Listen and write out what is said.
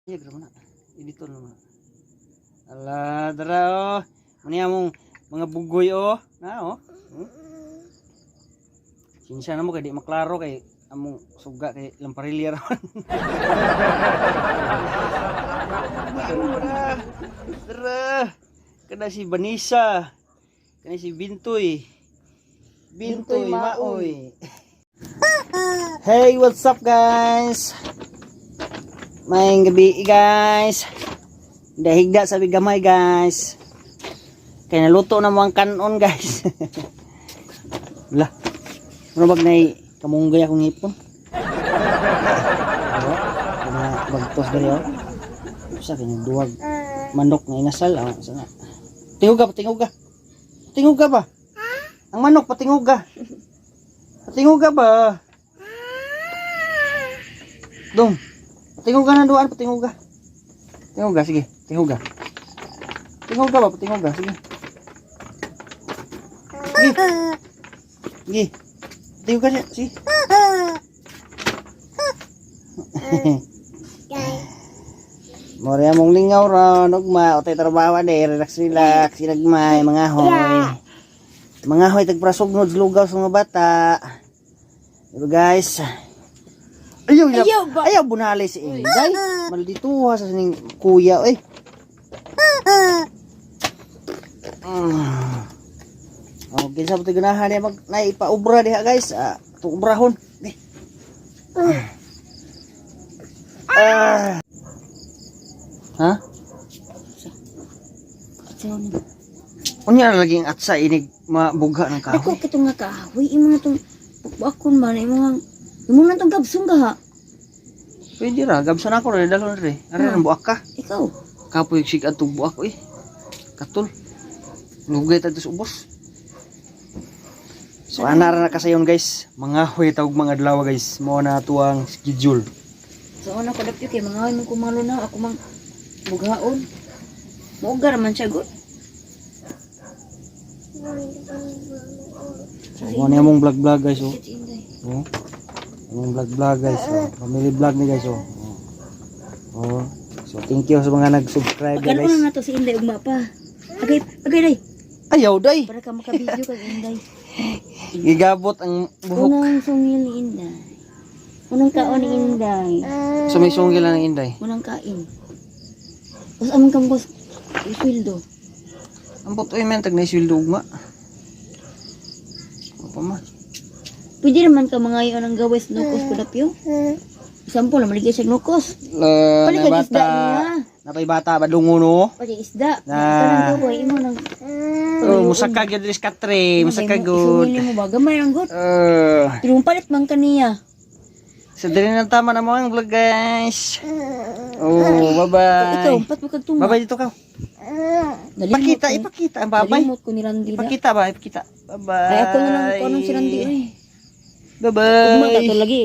Iya, grabe na. Editor naman. Ala, dara oh. Mani among mga bugoy oh. Na oh. Sinsya na mo kay di maklaro kay among suga kay lamparilya raman. Dara. Dara. Kana si Vanessa. Kana si Bintoy. Bintoy Bintoy Maoy. Hey, what's up, guys? Maayong gabi, guys. Dahigda sa gamay, guys. Kay naluto na mo ang kanon, guys. Wala. Ano bag nay kamunggay akong ngipon? Oh, mga bagtos diri oh. Usa kay duwag manok nga inasal oh, sana. Tinguga, patinguga. Tinguga ba? Ang manok, patinguga. Patinguga ba? Dong. Patinguga na duan, patinguga. Tinguga, sige. Tinguga. Tinguga ba? Patinguga, sige. Sige. Sige. Patinguga siya, sige. More among lingaw ron, ugma, utay trabaho de, relax relax, ilagmay, mga hoy. Mga hoy, tagprasugnod, lugaw sa mga bata. Diba, guys? Ayaw, Ayaw ba? ayaw bunali si Inday. Maldituha sa sining kuya, oy. Oh, kinsa pa ganahan niya mag naipaobra diha, guys. Ah, itong obrahon. Di. Ah. Ha? Atsaw na. Unya na lagi ang atsa inig mabugha ng Ako kahoy. kitong nga kahoy imo na tong pukbakon ba na imo nga imo na tong gabsong ka ha. Pwede ra, gabsan ako ra dalhon re. Are ang buak ka. Ikaw. Kapoy sig atong buak oy. Katul. Lugay ta sa ubos. So ana ra na kasayon, guys. Mga hoy tawag mga adlaw, guys. Mao na tuang schedule. So una ko dapyo kay mga man kumalo na ako mang bughaon. Muugar man siya gud. So mao na among vlog vlog, guys, oh. Sakit si Inday. Oh. Among vlog vlog, guys, oh. Family vlog ni, guys, oh. Oh. So thank you sa mga nag-subscribe, Pagkaroon guys. na nato si Inday ugma pa. Agay, agay day. Ayaw day. Para ka maka-video kag Inday. Gigabot ang buhok. Unang sungil ni Inday. Unang kaon ni Inday. So may sunggil lang ng Inday. Unang kain. Tapos among kambos isweldo. Ang putoy men tag na sweldo ugma. Apa man? Pwede naman ka mangayo ng gawes nukos ko dapyo. Sampo na maligay siya nukos. La, Palit na kag isda bata. niya. Napay bata badungo no. Palit isda. Na. Kanang gaway imo nang Oh, musaka gyud diri sa katre, musaka gud. Isungil mo ba gamay ang good. Pero palit man kaniya. So diri na tama na mo ang vlog, guys. Oh, bye-bye. Ikaw pat mo kag tunga. Bye-bye dito ka. Nalimot Ipakita, ko. ipakita ang babay. Nalimot ko ni Randy da. Ipakita ba? Ipakita. Bye-bye. Ay ako na lang ko anong si Randy eh. Bye-bye. Ugma ka to lagi.